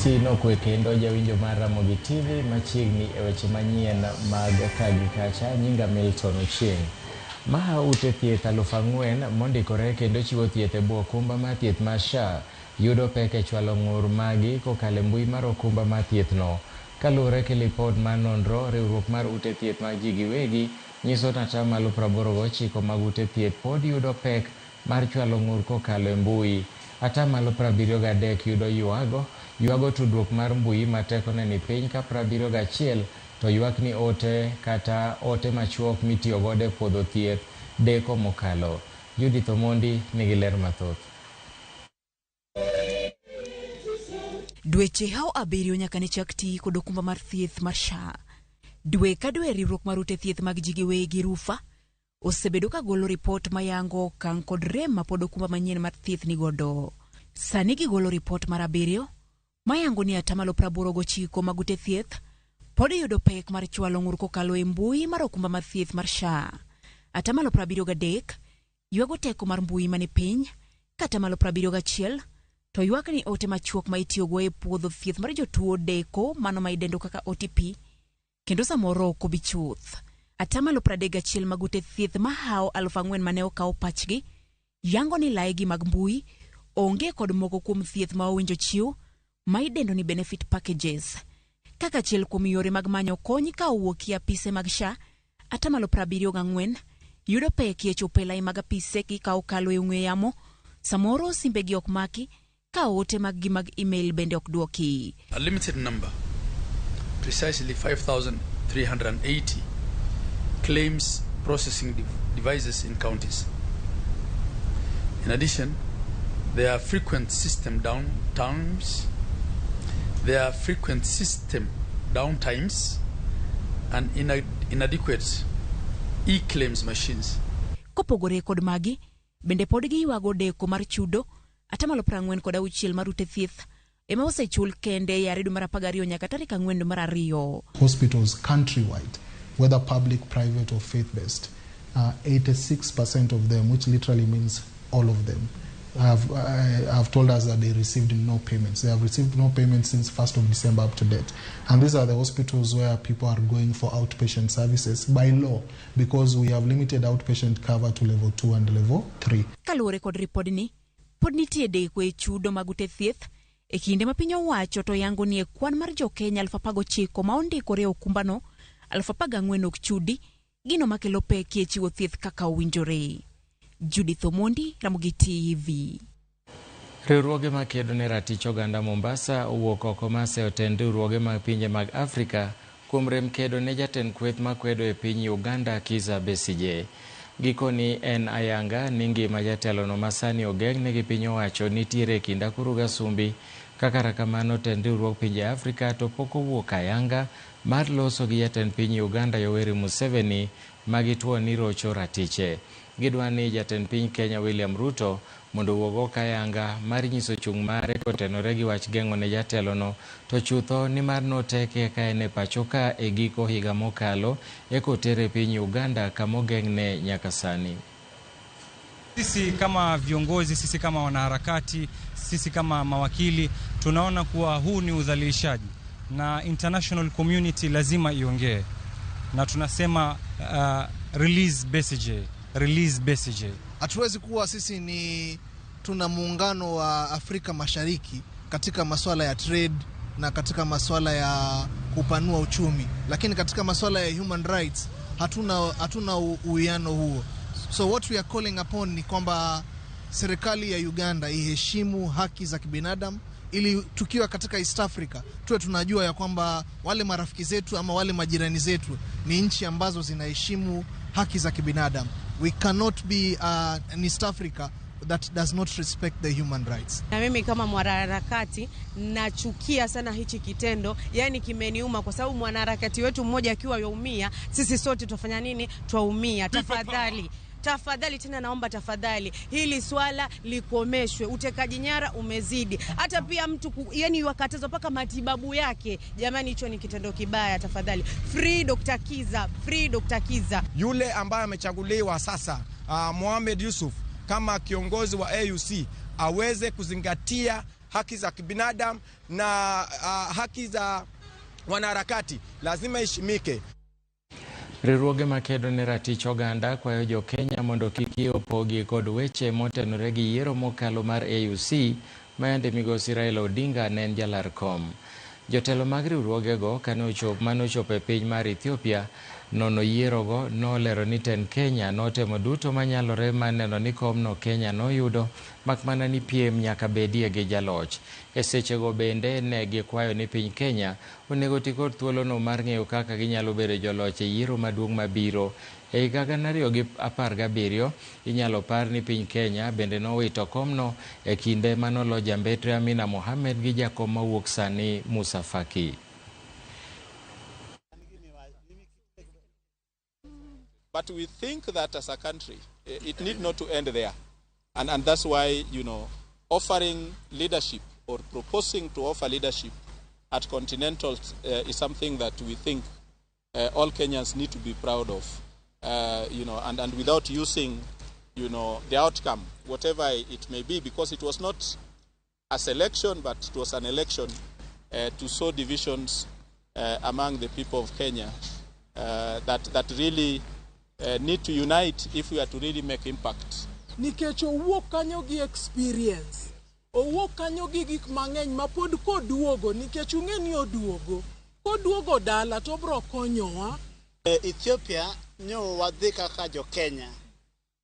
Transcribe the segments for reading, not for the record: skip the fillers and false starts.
Amosi nokwe kendo jawinjo mar Ramogi TV machiegni e weche manyien mag ka gi kacha. Nyinga Milton Ochieng'. Maha ute thieth 4,000 mondikore kendo chiwo thieth e bwo okumba mar thieth mar SHA yudo pek e chwalo ng'ur magi kokalo e mbui mar okumba mar thieth no. Kaluwore gi lipot mar nonro, riwruok mar ute thieth mag ji giwegi nyiso ni 89% mag ute thieth pod yudo pek mar chwalo ng'ur kokalo e mbui. 73% yudo ywago tudruok mar mbui ma tekone ni piny ka 71 to ywak ni ote kata ote machuok mitiyo godo e puodho thieth deko mokalo. Judith Omondi nigi ler mathoth. Dweche hao 7 nyaka ne chak ti kod okumba mar thieth mar SHA. Dwe ka dwe riwruok mar ute thieth mag ji giwegi RUPHA osebedo ka golo ripot mayango okang' kod rem mapod okumba manyien mar thieth nigodo. Sani gigolo ripot mar 7 mayango ni 89% mag ute thieth pod yudo pek mar chwalo ng'ur kokalo e mbui mar okumba mar thieth mar SHA. 73% ywago teko mar mbui mani piny, ka 71% to ywak ni ote machuok ma itiyogo e puodho thieth mar jotuo deko mano ma idendo kaka OTP kendo samoro ok obi chuth. 31% mag ute thieth mahawo 4,000 mane okaw pachgi yango ni laigi mag mbui onge kod moko kuom thieth ma owinjo chiw ma idendo ni benefit packages. Kaka achiel kuom yore mag manyo kony ka owuok e apise mag SHA, 74% yudo pek e chopo e lai mag apise gi ka okalo e ong'we yamo, samoro simbegi ok maki, ka ote mag gi mag email bende ok dwoki. A limited number, precisely 5,380 claims processing devices in counties. In addition, there are frequent system downtimes. There are frequent system downtimes and inadequate e-claims machines. Kopogore kod magi, bende pod giywago deko mar chudo 46% mar ute thieth ema osechul kende yare dwe mar 12 nyaka tarik 4 dwe mar 2. Hospitals countrywide, whether public, private or faith-based, 86% of them, which literally means all of them, have told us that they received no payments. They have received no payments since 1st of December up to date. And these are the hospitals where people are going for outpatient services by law, because we have limited outpatient cover to level 2 and level 3. Kaluwore kod ripodni, pod nitie deko e chudo mag ute thieth e kinde ma piny owacho to yango ni e kwan mar jo-Kenya 19,000 ma ondikore e okumbano, 14,000 ok chudi, gino makelo pek e chiwo thieth kaka owinjore. Judith Omondi, Ramogi TV. Riwruoge makedo ne ratich oganda Mombasa owuok oko maseyo tend riwruoge mag pinje mag Afrika kuom rem kedo ne jatend kweth makwedo e piny Uganda Kizza Besigye. Gikoni en ayanga ni ngima jatelono masani ogeng'ne gi piny owacho nitiere e kind akuru gi asumbi. Kaka kamano tend riwruog pinje Afrika to pok owuok ayanga mar loso gi jatend piny Uganda Yoweri Museveni ma gituo ni rocho ratiche. Gidwa ni jatend piny Kenya William Ruto mondo owuog oko ayanga mar nyiso chung' mare kotenore gi wach geng'o ne jatelono to chutho nimar noteke ka en e pacho ka e giko higa mokalo eka otere e piny Uganda kama ogeng'ne nyaka sani. Sisi kama viongozi, sisi kama wanaharakati, sisi kama mawakili tunaona kuwa huu ni udhalilishaji na international community lazima iongee, na tunasema release Besigye, release Besigye. Hatuwezi kuwa sisi ni tuna muungano wa Afrika Mashariki katika masuala ya trade na katika masuala ya kupanua uchumi, lakini katika masuala ya human rights hatuna uwiano huo. So what we are calling upon ni kwamba serikali ya Uganda iheshimu haki za kibinadamu, ili tukiwa katika East Africa tuwe tunajua ya kwamba wale marafiki zetu ama wale majirani zetu ni nchi ambazo zinaheshimu haki za kibinadamu. We cannot be in East Africa that does not respect the human rights. Na mimi kama mwanaharakati nachukia sana hichi kitendo, yani kimeniuma kwa sababu mwanaharakati wetu mmoja akiwa yaumia, sisi sote tutafanya nini? Twaumia. Tafadhali, tafadhali tena naomba tafadhali, hili swala likomeshwe. Utekaji nyara umezidi, hata pia mtu yani wakatazwa mpaka matibabu yake. Jamani, hicho ni kitendo kibaya. Tafadhali, free Dr. Kiza, free Dr. Kiza. Yule ambaye amechaguliwa sasa, Mohamed Yusuf kama kiongozi wa AUC aweze kuzingatia haki za kibinadamu na haki za wanaharakati lazima iheshimike. Riwruoge makedo ne ratich oganda kwayo jo Kenya mondo kik yie opogi kod weche motenore gi yiero mokalo mar AUC ma yande migosi Raila Odinga ne en jalar kom. Jotelo mag riwruogego mane ochopo e piny mar Ethiopia nono yierogo nolero ni tend Kenya notemo duto manyalore mar neno ni komno Kenya noyudo makmana ni piem nyaka bedie gi jaloch. E sechego bende ne gikwayo ni piny Kenya onego ti kod thuolono mar ng'eyo kaka ginyalo bedo joloch e yiero maduong' mabiro. E higa 2017 inyalo par ni piny Kenya bende nowito komno e kinde manolo jambetre Amina Mohamed gi jakom mawuok sani Musa Faki. But we think that as a country, it need not to end there. And that's why offering leadership or proposing to offer leadership at Continental is something that we think all Kenyans need to be proud of. And without using the outcome, whatever it may be, because it was not a selection, but it was an election to sow divisions among the people of Kenya that really need to unite if we are to really make impact. Nikech owuok kanyo gi experience, owuok kanyo gi gik mang'eny ma pod koduogo, nikech ung'e ni oduogo koduogo dala to obro konyowa. E Ethiopia nyo wadhi kaka jo Kenya.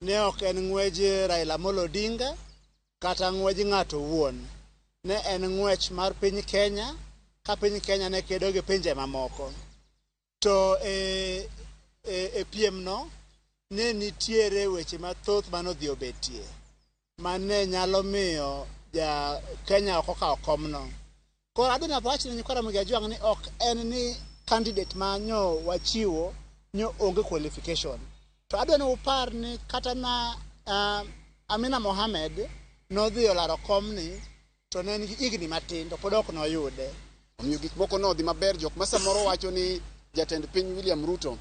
Ne ok en ng'wej Raila Amolo Odinga kata ng'wej ng'ato owuon. Ne en ng'wech mar piny Kenya ka piny Kenya ne kedo gi pinje mamoko. To e piem no ne nitiere weche mathoth manodhi obetie mane nyalo miyo ja Kenya ok okawo komno. Koro adwa ni awach ne nyikwa Ramogi Ajwang' ni ok en ni candidate ma nyo wachiwo nyo onge qualification. To adwa ni upar ni kata na Amina Mohamed nodhi olaro komni to ne en gi higni matin to pod ok noyude. Omiyo gik moko nodhi maber. Jok ma samoro wacho ni jatend piny William Ruto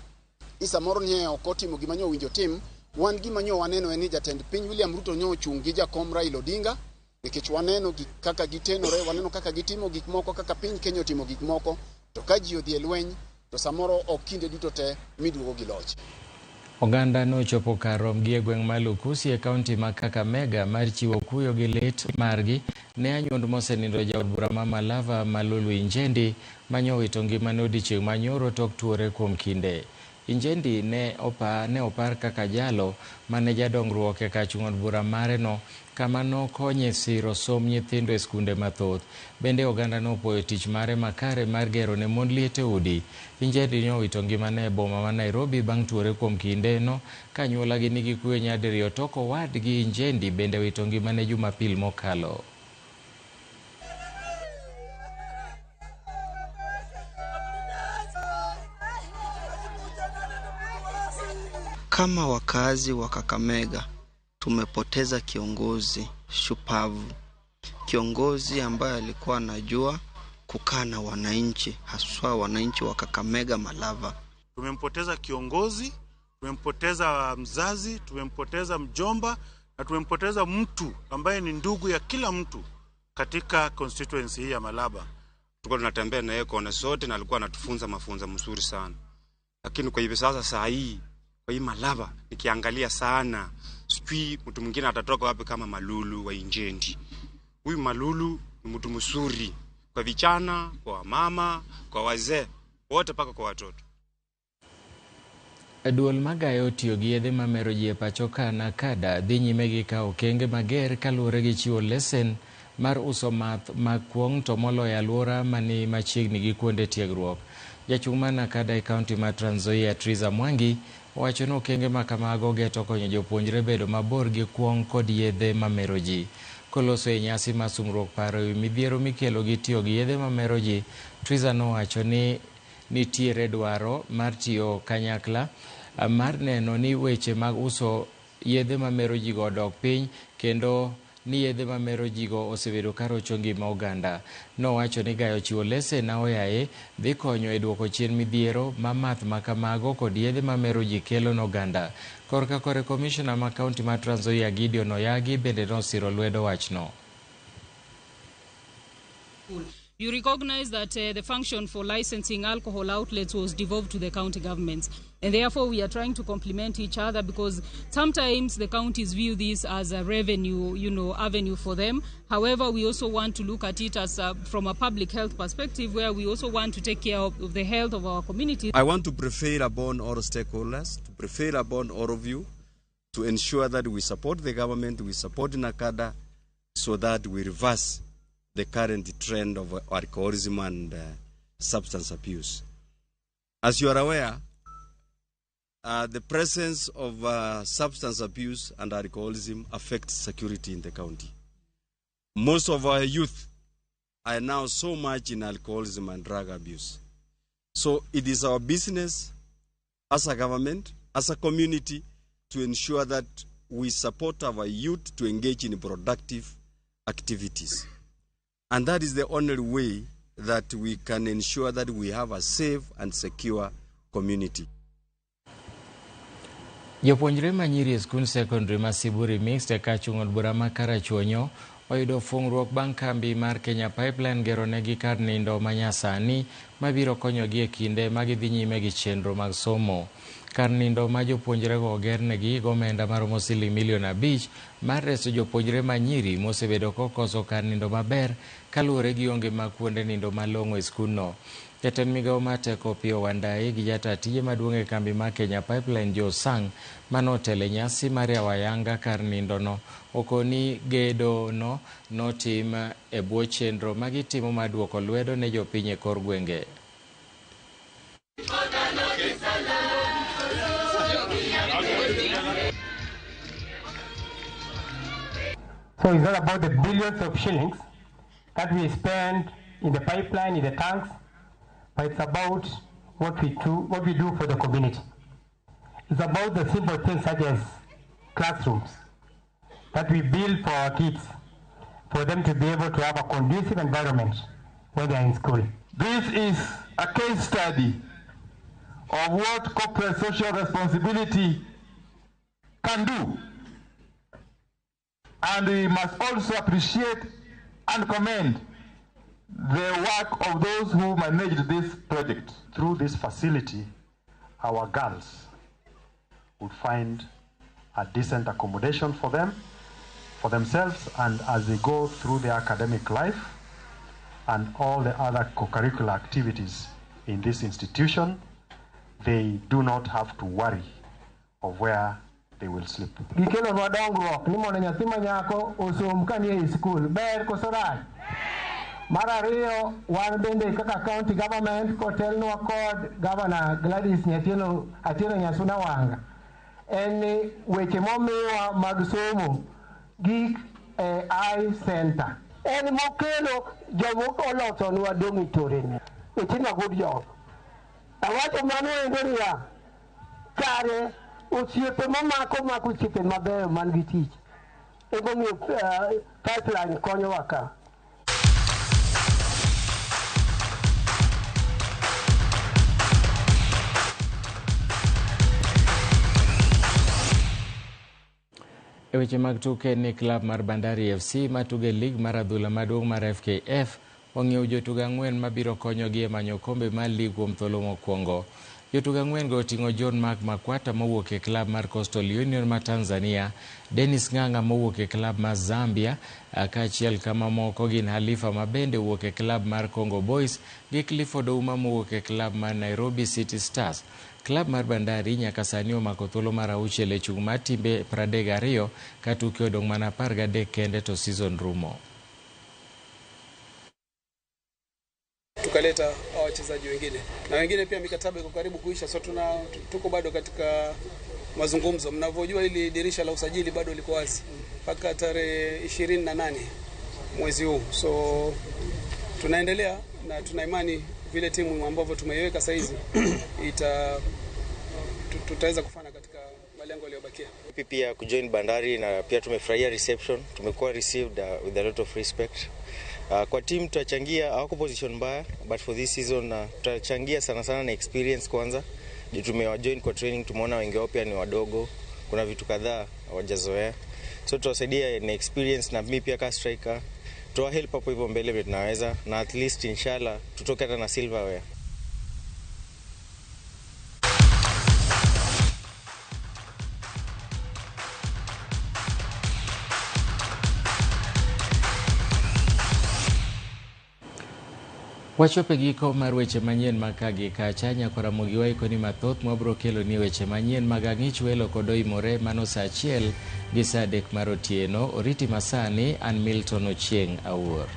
ni samoro ne ok otimo gima nyo owinjo tim, wan gima nyo waneno en ni jatend piny William Ruto nyo ochung' gi jakom Raila Odinga, nikech waneno gik kaka gitenore, waneno kaka gitimo gik moko, kaka piny Kenya otimo gik moko. To ka ji odhi e lweny to samoro ok kinde duto te miduogo gi loch. Oganda nochopo kar romgi e gweng' mar Lukusi e kaunti ma Kakamega mar chiwo kuyo gi lit margi ne anyuond mosenindo jaod bura ma Malava Malulu Injendi manyowito ngimane odiechieng' manyoro tok tuore kuom kinde. Injendi ne opar kaka jalo mane jadongruok e kar chung' od bura mare no kama nokonye siro somb nyithindo e skunde mathoth. Bende oganda nopuoyo tich mare makare mar gero ne mond liete udi. Injendi ne owito ngimane e boma ma Nairobi bang' tuore kuom kinde no ka anyuolagi nigi kuyo nyadiriyo tok owadgi Injendi bende wito ngimane Jumapil mokalo. Kama wakazi wa Kakamega tumepoteza kiongozi shupavu, kiongozi ambaye alikuwa anajua kukaa na wananchi, haswa wananchi wa Kakamega Malava. Tumempoteza kiongozi, tumempoteza mzazi, tumempoteza mjomba na tumempoteza mtu ambaye ni ndugu ya kila mtu katika constituency hii ya Malava. Tulikuwa tunatembea na yeye kona zote na alikuwa anatufunza mafunzo mzuri sana, lakini kwa hivi sasa, saa hii kwa hii Malava nikiangalia sana, sijui mtu mwingine atatoka wapi kama Malulu wa Injendi. Huyu Malulu ni mtu mzuri kwa vijana, kwa mama, kwa wazee wote, mpaka kwa watoto. Duol magayo tiyo gi yedhe mamero ji e pacho ka NACADA dhi nyime gi kawo okenge mager kaluwore gi chiwo lesen mar uso math mag kuong' to moloyo e alwora mani machiegni gi kuonde tiegruok. Jachung' mar NACADA e kaunti ma Trans Nzoia Triza Mwangi owacho ni okenge ma kamago geto konyo jopuonjre bedo mabor gi kuong' kod yedhe mamero ji. Koloso e nyasi mar sungruok paro ewi midhiero mikelo gi tiyo gi yedhe mamero ji, Triza nowacho ni nitiere dwaro mar tiyo kanyakla mar neno ni weche mag uso yedhe mamero ji go odok piny kendo ni yedhe mamero ji go osebedo ka rocho ngima oganda. Nowacho ni gayo chiwo lesen aoyaye dhi konyo e duoko chien midhiero ma math ma kamago kod yedhe mamero ji kelo ne oganda. Korka kore komishona ma kaunti ma Trans Nzoia Gideon Oyagi bende nosiro lwedo wachno. school. You recognize that the function for licensing alcohol outlets was devolved to the county governments. And therefore, we are trying to complement each other because sometimes the counties view this as a revenue, avenue for them. However, we also want to look at it as from a public health perspective, where we also want to take care of the health of our community. I want to prevail upon all stakeholders, to prevail upon all of you, to ensure that we support the government, we support NACADA, so that we reverse the current trend of alcoholism and substance abuse. As you are aware, the presence of substance abuse and alcoholism affects security in the county. Most of our youth are now so much in alcoholism and drug abuse. So it is our business as a government, as a community, to ensure that we support our youth to engage in productive activities. And that is the only way that we can ensure that we have a safe and secure community. Jopuonjre ma nyiri e skund sekondari ma Siburi Mixed e kachung' od bura ma Karachuonyo oyudo fungruok bang' kambi mar Kenya Pipeline gero negi kar nindo manyasani mabiro konyogi e kinde ma gidhi nyime gi chenro mag somo. Kar nindo ma jopuonjrego ogernegi gomenda maromo siling milion 5 mar reso jopuonjre ma nyiri mosebedo kokoso kar nindo maber kaluwore gi onge mag kuonde nindo malong'o e skundno. Jatend migao mar teko Opiyo Wandayi gi jata tije maduong' e kambi mar Kenya Pipeline Joe Sang manotelo e nyasi mar yawo ayanga kar nindono okoni gedo no notim e bwo chenro magitimo mar duoko lwedo ne jopiny e kor gwenge. So it's not about the billions of shillings that we spend in the pipeline, in the tanks, but it's about what we do for the community. It's about the simple things such as classrooms that we build for our kids, for them to be able to have a conducive environment when they are in school. This is a case study of what corporate social responsibility can do. And we must also appreciate and commend the work of those who managed this project. Through this facility, our girls would find a decent accommodation for them, for themselves, and as they go through their academic life and all the other co-curricular activities in this institution, they do not have to worry of where they will sleep. Gikelonwa dongruok ni mondo nyathi ma nyako osom ka nie skul ber koso rach. Mar ariyo, wan bende kaka county government kotelnwa kod Governor Gladys Atieno Nyasuna Wanga en ni weche momiwa mag somo gik e I center en mokelo jomoko olosonwa dormitory ni. Itimo a good job. Awacho mano endo niya, kare osiepe mamako mako osiepe mabeyo man gi tich. Emomiyo pipeline konyowa ka. E weche mag tuke ni klab mar Bandari FC matugo e lig mar adhula maduong' mar FKF ong'iewo jotugo 4 mabiro konyogi e manyo okombe mar lig kuom thuolo mokwongo. Jotugo 4 go oting'o John Mark Makwata mowuok e klab mar Coastal Union ma Tanzania, Dennis Ng'ang'a mowuok e klab mar Zambia, kaachiel kamamoko gin Halifa mabende owuok e klab mar Congo Boys gi Clifford Ouma mowuok e klab mar Nairobi City Stars. Klab mar Bandari nyaka sani omako thuolo mar 6 e chung' mar timbe 32 ka tuke odong' mana 13 kende to season rumo. Tukaleta wachezaji wengine na wengine pia mikataba iko karibu kuisha, so tuko bado katika mazungumzo. Mnavyojua ili dirisha la usajili bado liko wazi mpaka tarehe 28 mwezi huu, so tunaendelea na tuna imani vile timu ambavyo tumeiweka sasa hizi tutaweza kufanya katika malengo yaliyobakia. Pia kujoin Bandari na pia tumefurahia reception, tumekuwa received with a lot of respect. Kwa team tutachangia, hawako position mbaya, but for this season tutachangia sana sana na experience kwanza. Tumewajoin kwa training, tumeona wengi wao pia ni wadogo, kuna vitu kadhaa hawajazoea. So tutawasaidia na experience, na mimi pia kama striker Tuwa help hapo hivyo mbele vile tunaweza, na at least inshallah tutoke hata na silverware. Wachopo e giko mar weche manyien mag ka gi kacha nyaka Ramogi waikoni mathoth mwabro kelo ni weche manyien mag ang'ich welo kod oimore mano saa achiel gi saa adek mar otieno. Oriti masani an Milton Ochieng' Awuor.